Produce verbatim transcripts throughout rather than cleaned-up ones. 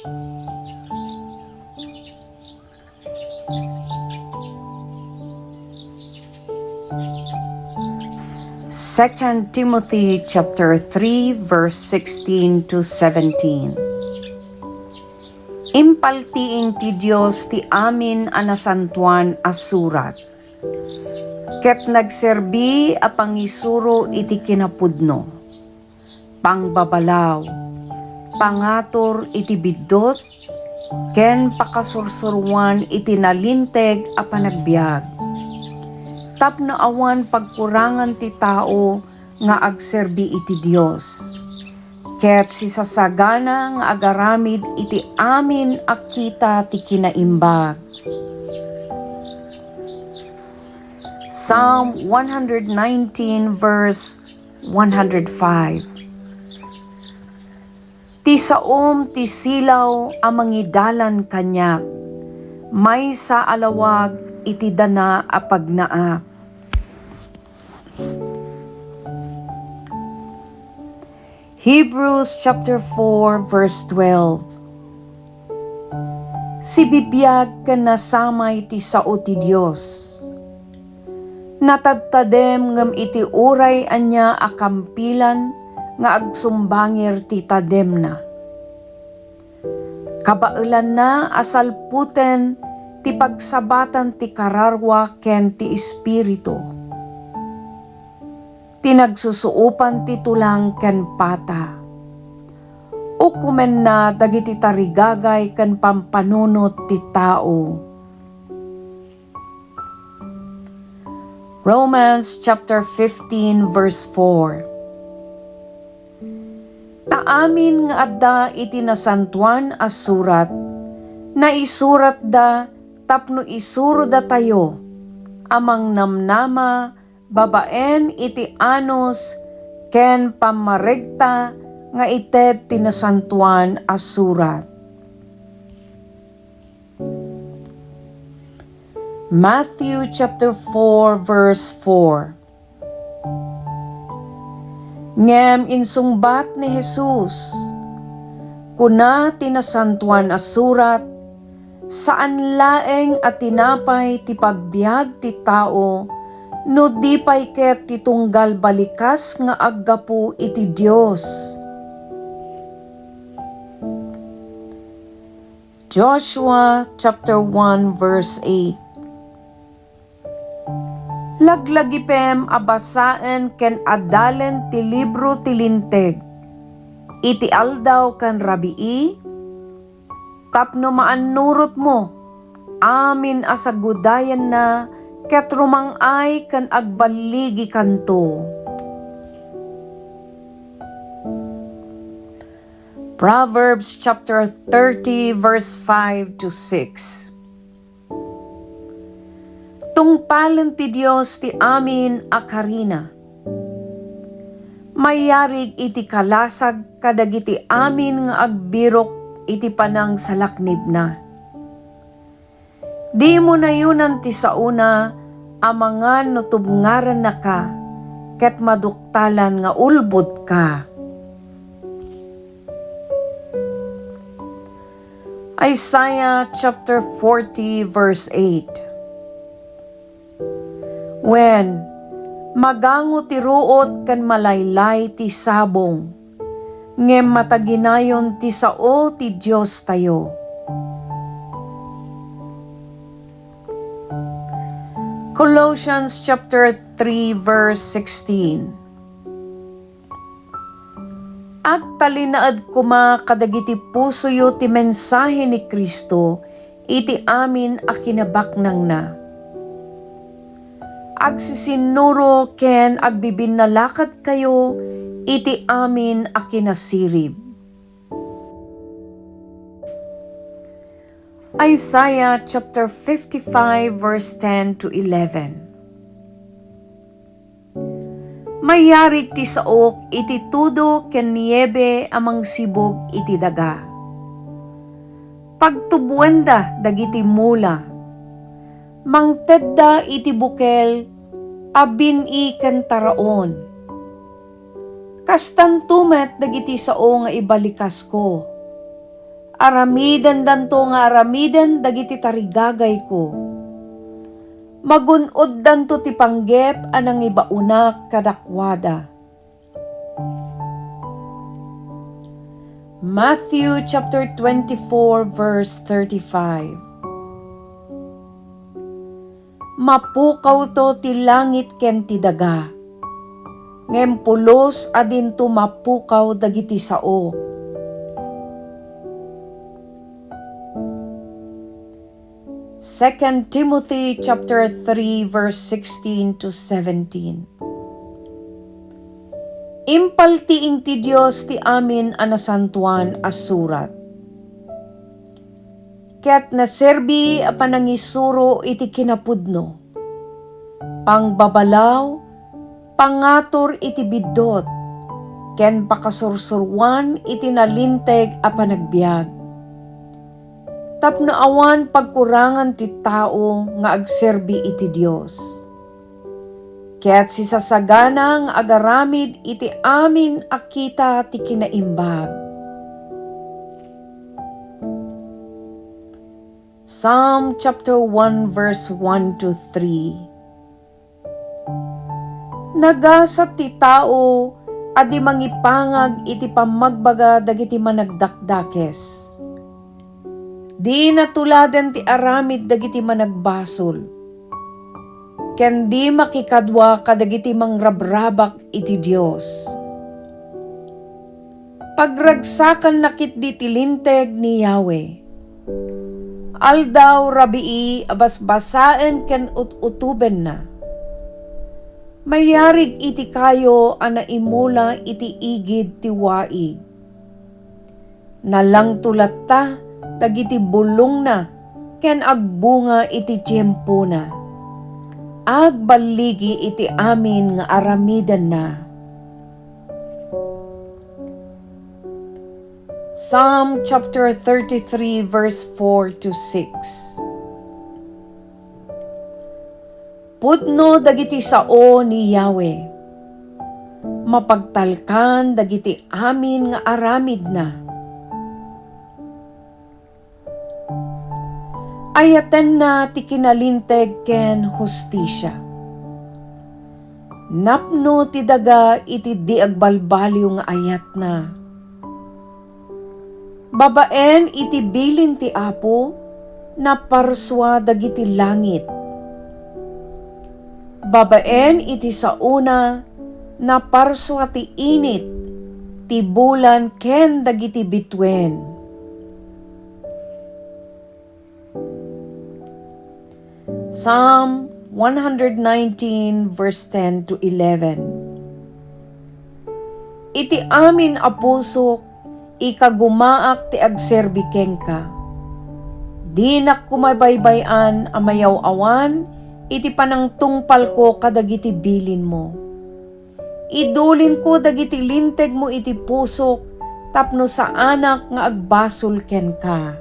Second Timothy chapter three, verse sixteen to seventeen. Impaltiing ti Dios ti amin a nasantoan a surat, ket nagserbi a pangisuro iti kinapudno, pangbabalaw, pangatur iti biddut, ken pakasursuroan iti nalinteg a panagbiag, tapno awan pagkurangan ti tao nga agserbi iti Dios, ket sisasagana nga agaramid iti amin a kita ti kinaimbag. Psalm one hundred nineteen, verse one hundred five. Ti saom ti silaw a mangidalan kaniak, maysa a lawag iti dana a pagnaak. Hebrews chapter four, verse twelve. Sibibiag ken nasamay ti sao ti Dios. Natadtadem ngem iti uray ania a kampilan nga agsumbangir ti tademna. Kabaelanna a salputen ti pagsabatan ti kararua ken ti espiritu, ti nagsusuopan ti tulang ken pata, ukomenna dagiti tarigagay ken pampanunot ti tao. Romans chapter fifteen, verse four. Ta amin nga adda iti Nasantoan a Surat, naisuratda tapno isurudatayo a mangnamnama babaen iti anus ken pammaregta nga ited ti Nasantoan a Surat. Matthew chapter four, verse four. Ngem insungbat ni Jesus, kuna ti Nasantoan a Surat, "Saan laeng a tinapay ti pagbiag ti tao, no di pay ket ti tunggal balikas nga aggapu iti Dios." Joshua chapter one, verse eight. Laglagipem a basaen ken adalen ti libro ti Linteg iti aldaw ken rabii, tapno maannurotmo amin a sagudayenna ket rumang-ay ken agballigikanto. Proverbs chapter thirty, verse five to six. Tungpalen ti Dios ti amin a karina. Mayarig iti kalasag kadagiti amin nga agbirok iti panangsalaknibna. Dimo nayonan ti saona a mangan no tubngarannaka, ket maduktalan nga ulbodka. Isaiah chapter forty, verse eight. Wen, magango ti ruot ken malaylay ti sabong, ngem mataginayon ti sao ti Diostayo. Colossians chapter three, verse sixteen. Agtalinaed koma kadagiti pusoyo ti mensahe ni Cristo iti amin a kinabaknangna. Agsisinnuro ken agbibinnalakadkayo iti amin a kinasirib. Isaiah chapter fifty-five, verse ten to eleven. Mayarig ti saok iti tudo ken niebe a mangsibug iti daga. Pagtuboenda dagiti mula. Mangtedda iti bukel a bin-i ken taraon. Kastanto met dagiti sao nga ibalikasko. Aramidendanto nga aramiden dagiti tarigagayko. Magun-oddanto ti panggep a nangibaonak kadakuada. Matthew chapter twenty-four, verse thirty-five. Mapukawto ti langit ken ti daga, ngem pulos a dinto mapukaw dagiti saok. Second Timothy chapter three, verse sixteen to seventeen. Impaltiing ti Dios ti amin a nasantoan a surat. Ket naserbi a panangisuro iti kinapudno, pangbabalaw, pangatur iti biddut, ken pakasursuroan iti nalinteg a panagbiag. Tapno awan pagkurangan ti tao nga agserbi iti Dios. Ket sisasagana nga agaramid iti amin a kita ti kinaimbag. Psalm chapter one, verse one to three. Nagasat ti tao a di mangipangag iti pammagbaga dagiti managdakdakes. Di natuladen ti aramid dagiti managbasol, ken di makikadua kadagiti mangrabrabak iti Dios. Pagragsakanna ketdi ti linteg ni Yahweh. Aldaw rabii a basbasaen ken ut-utobenna. Mayarig iti kayo a naimula iti igid ti waig. Nalangto latta dagiti bulongna ken agbunga iti tiempona. Agballigi iti amin nga aramidenna. Psalm chapter thirty-three, verse four to six. Pudno dagiti sao ni Yahweh. Mapagtalkan dagiti amin nga aramidna. Ayatenna ti kinalinteg ken hustisia. Napno ti daga iti di agbalbaliw nga ayatna. Babaen iti bilin ti Apo, naparsua dagiti langit. Babaen iti saona, naparsua ti init, ti bulan ken dagiti bituen. Psalm one hundred nineteen, verse ten to eleven. Iti amin a pusok, ikagumaak ti agserbi kenka. Dinak koma baybay-an a mayaw-awan iti panangtungpalko kadagiti bilinmo. Idulinko dagiti lintegmo iti pusok tapno saanak nga agbasol kenka.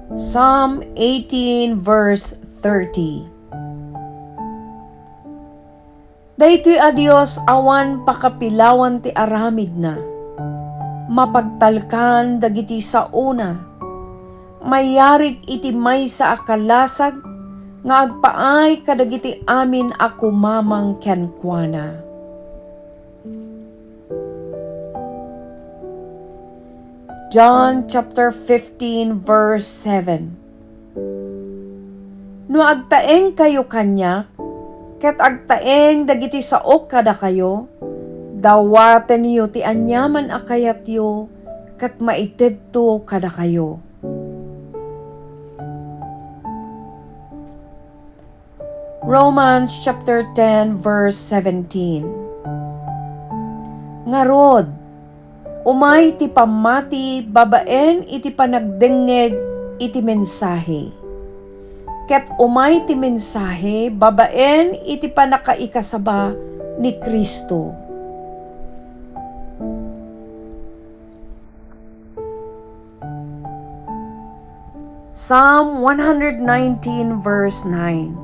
Psalm eighteen, verse thirty. Daytoy a Dios awan pakapilawan ti aramidna. Mapagtalkan dagiti saona. Mayarig iti maysa a kalasag nga agpaay kadagiti amin a kumamang kenkuana. John chapter fifteen, verse seven. No agtaengkayo kaniak, ket agtaeng dagiti saok kadakayo, dawatenyo ti aniaman a kayatyo, ket maitedto kadakayo. Romans chapter ten, verse seventeen. Ngarud, umay ti pammati babaen iti panagdengngeg iti mensahe. Ket umay ti mensahe babaen iti pannakaikasaba ni Cristo. Psalm one hundred nineteen, verse nine.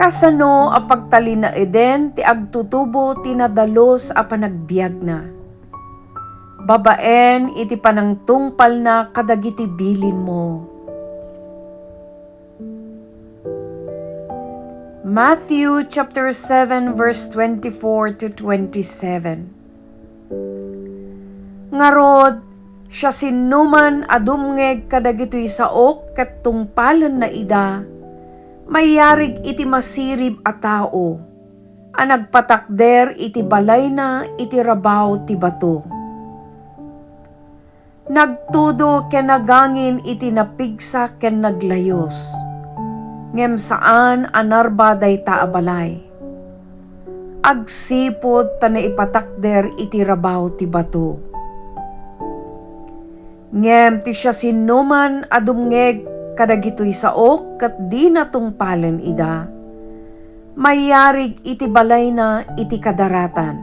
Kasano a pagtalinaeden ti agtutubo ti nadalus a panagbiagna, babaen iti panangtungpalna kadagiti bilinmo? Matthew chapter seven, verse twenty-four to twenty-seven. Ngarud, siasinoman a dumngeg kadagitoy saok ket tungpalenna ida, mayarig iti masirib a tao a nagpatakder iti balayna iti rabaw ti bato. Nagtudo ken nagangin iti napigsa ken naglayus, ngem saan a narba dayta a balay. Agsipud ta naipatakder iti rabaw ti bato. Ngem ti siasinoman a dumngeg kadagitoy saok ket dina tungpalen ida, mayarig iti balayna iti kadaratan.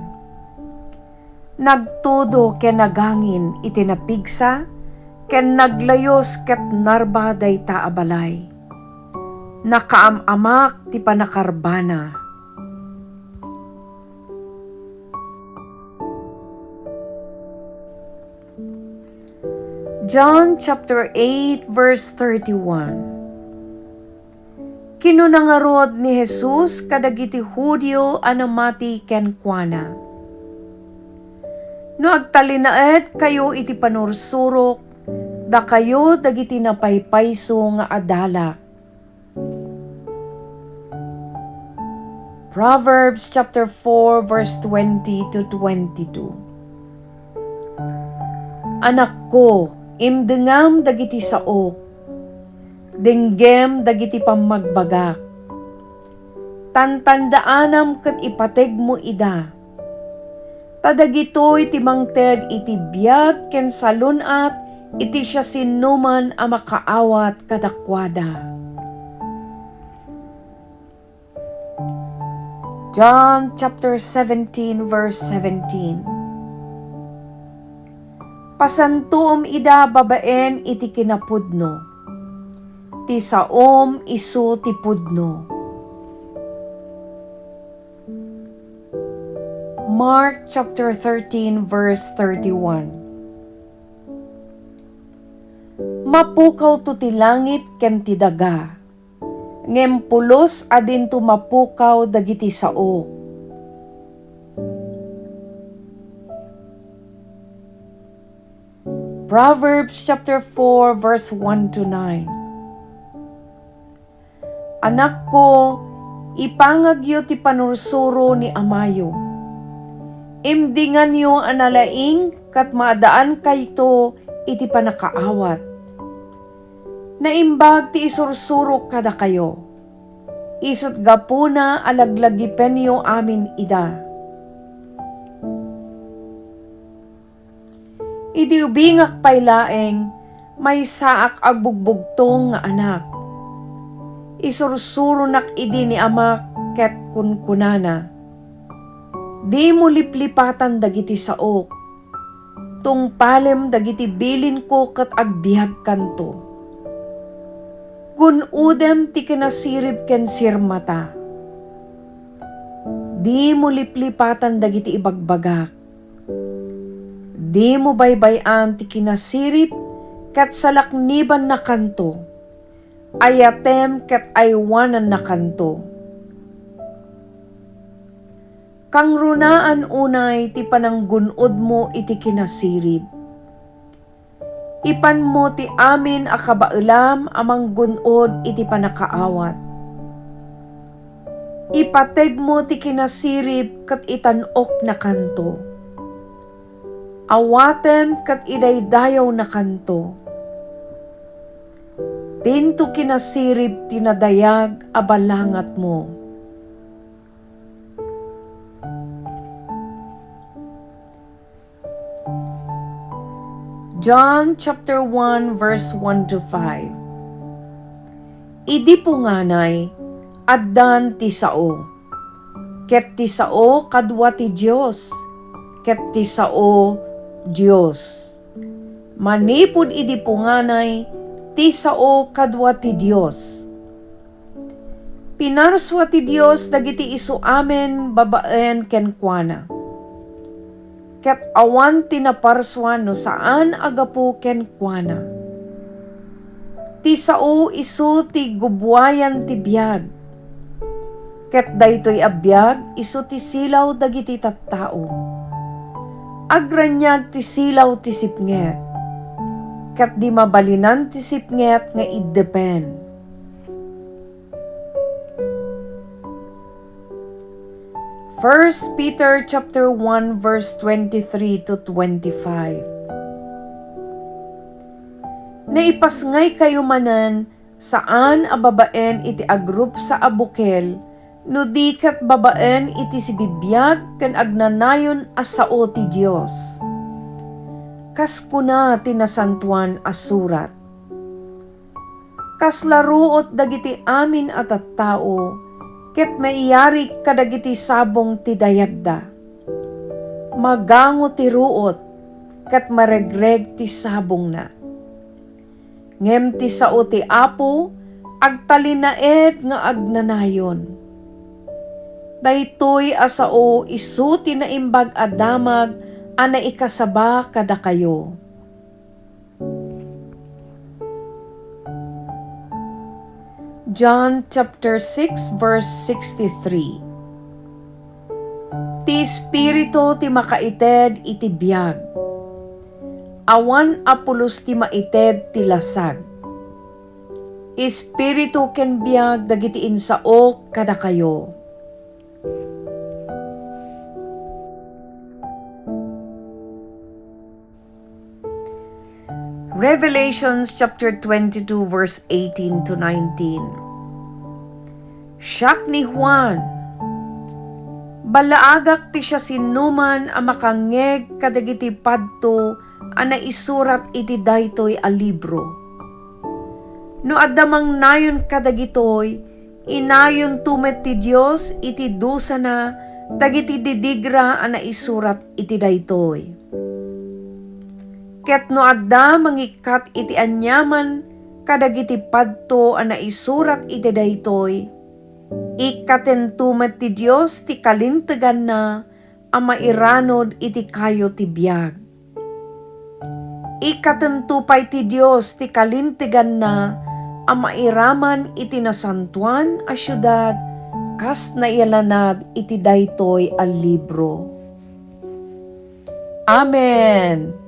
Nagtudo ken nagangin iti napigsa ken naglayus ket narba dayta a balay. Nakaam-amak ti panakarbana. John chapter eight, verse thirty-one. Kinuna ngarud ni Jesus kadagiti Judio a namati kenkuana, "No agtalinaedkayo iti panursurok, dakayo dagiti napaypayso nga adalak." Proverbs chapter four, verse twenty to twenty-two. Anakko, imdengam dagiti saok, denggem dagiti pammagbagak. Tantandaanam ket ipategmo ida. Ta dagitoy ti mangted iti biag ken salun-at iti siasinoman a makaawat kadakuada. John chapter seventeen, verse seventeen. Pasantoem ida babaen iti kinapudno. Ti saom isu ti pudno. Mark chapter thirteen, verse thirty-one. Mapukawto ti langit ken ti daga, ngem pulos a dinto mapukaw dagiti saok. Proverbs chapter four, verse one to nine. Anakko, ipangagyo ti panursuro ni amayo. Imdinganyo a nalaing ket maadaankayto iti pannakaawat. Naimbag ti isursurok kadakayo. Isut' gapuna a laglagipenyo amin ida. Idi ubingak pay laeng, maysaak agbugbugtong nga anak. Isursuronak idi ni amak ket kunkunana, "Dimo liplipatan dagiti saok. Tungpalem dagiti bilinko ket agbiagkanto. Gun-odem ti kinasirib ken sirmata. Dimo liplipatan dagiti ibagbagak. Dimo baybay-an ti kinasirib ket salaknibannakanto. Ayatem ket aywanannakanto. Kangrunaan unay ti pananggun-odmo iti kinasirib. Ipanmo ti amin a kabaelam a manggun-od iti pannakaawat. Ipategmo ti kinasirib ket itan-oknakanto. Awatem ket idaydayawnakanto. Dinto kinasirib ti nadayag a balangatmo." John chapter one, verse one to five. Idi punganay, addan ti sao, ket ti sao kadua ti Dios, ket ti sao Dios. Manipud idi punganay, ti sao kadua ti Dios. Pinarsua ti Dios dagiti isu amin babaen kenkuana. Ket awan ti naparsua no saan a gapu kenkuana. Ti sao isu ti gubuayan ti biag, ket daytoy a biag isu ti silaw dagiti tattao. Agraniag ti silaw ti sipnget, ket di mabalinan ti sipnget nga iddepen. First Peter chapter one, verse twenty-three to twenty-five. Naipasngaykayo manen, saan a babaen iti agrupsa a bukel, no di ket babaen iti sibibiag ken agnanayon a sao ti Dios. Kas kuna ti Nasantoan a Surat, "Kasla ruot dagiti amin a tattao, ket maiyarig kadagiti sabong ti dayagda. Magango ti ruot, ket maregreg ti sabongna. Ngem ti sao ti Apo, agtalinaed nga agnanayon." Daytoy a sao isu ti Naimbag a Damag a naikasaba kadakayo. John chapter six, verse sixty-three. Ti Espiritu ti makaited iti biag. Awan a pulos ti maited ti lasag. Espiritu ken biag dagiti insaok kadakayo. Revelations chapter twenty-two, verse eighteen to nineteen. Siak ni Juan. Ballaagak ti siasinoman a makangngeg kadagiti padto a naisurat iti daytoy a libro. No adda mangnayon kadagitoy, inayonto met ti Dios iti dusana dagiti didigra a naisurat iti daytoy. Ket no adda mangikkat iti aniaman kadagiti padto a naisurat iti daytoy, ikkatento met ti Dios ti kalinteganna a mairanud iti kayo ti biag. Ikkatento pay ti Dios ti kalinteganna a mairaman iti nasantoan a siudad kas nailanad iti daytoy a libro. Amen.